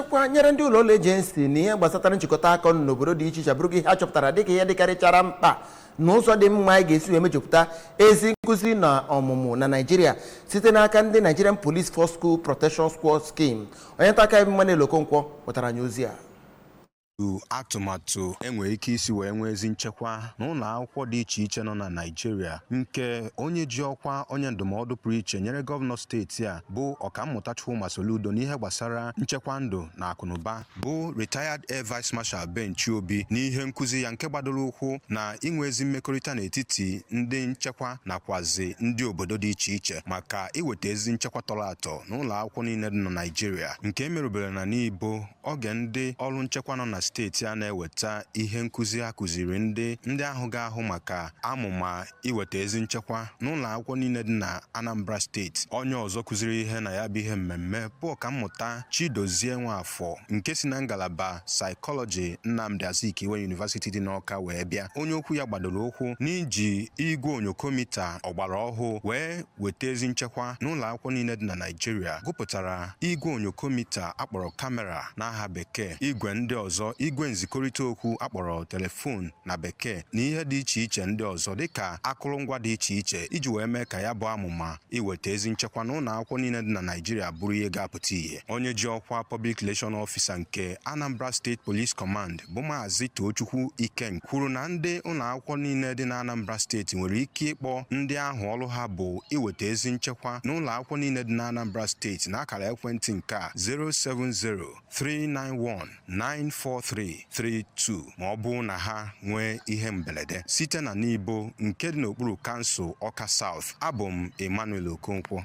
Nchekwa nyere ndị ụlọ ọrụ agency na ihe gbasatara nchịkọta aka ọnụ n'obodo dị iche iche abụrụgo ihe a chọpụtara dịka ihe dịkarịchara mkpa n'ụzọ dị mma anyị ga-esi wee mejupụta ezi nkụzi na ọmụmụ na Naịjirịa site n'aka ndị Nigerian Police Force School Protection Squad Scheme. Onye nta aka Emmanuel Okonkwo wetara anyị ozi a. Atụmatụ enwere ike isi wee nwee ezi nchekwa n'ụlọ akwụkwọ dị iche iche nọ na Naịjirịa, nke onye ji ọkwa onye ndụmọdụ pụrụ iche nyere gọvanọ steeti a, bụ Ọkammụta Chukwuma Soludo, n'ihe gbasara nchekwa ndụ na akụnụba, bụ retired Air Vice Marshal Ben Chiobi, n'ihe nkụzi ya nke gbadoro ụkwụ na inwe ezi mmekọrịta n'etiti ndị nchekwa nakwazi ndị obodo dị iche iche maka iweta ezi nchekwa tọrọ atọ n'ụlọ akwụkwọ niile dị na Naịjirịa, nke emerubere na Nibo oge ndị ọrụ nchekwa nọ na steeti a na-eweta ihe nkụzi a kụziri ndị ahụ ga-ahụ maka amụma iweta ezi nchekwa n'ụlọ akwụkwọ niile dị na Anambra Steeti. Onye ọzọ kụziri ihe na ya bụ ihe mmemme bụ Ọkammụta Chidozie Nwafọ, nke si na ngalaba Psychology, Nnamdi Azikiwe University dị n'Ọka wee bịa, onye okwu ya gbadoro ụkwụ n'iji igwe onyokomita ọgbara ọhụụ wee weta ezi nchekwa n'ụlọ akwụkwọ niile dị na Naịjirịa, gụpụtara igwe onyokomita akpọrọ camera n'aha Bekee, igwe ndị ọzọ, igwe nzikọrịta okwu akpọrọ telephone na Bekee, na ihe dị iche iche ndị ọzọ dịka akụrụngwa dị iche iche iji wee mee ka ya bụ amụma iweta ezi nchekwa n'ụlọ akwụkwọ niile dị na Naịjirịa bụrụ ihe ga-apụta ìhè. Onye ji ọkwa Public Relation Officer nke Anambra State Police Command, bụ Maazị Tochukwu Iken, kwuru na ndị ụlọ akwụkwọ niile dị na Anambra Steeti nwere ike ịkpọ ndị ahụ ọrụ ha bụ iweta ezi nchekwa n'ụlọ akwụkwọ niile dị na Anambra Steeti n'akara ekwentị nke a: 07039194332, ma ọ bụ na ha nwee ihe mberede. Site na Nibo nke dị n'okpuru kansụl Ọka South, abụ m Emmanuel Okonkwo.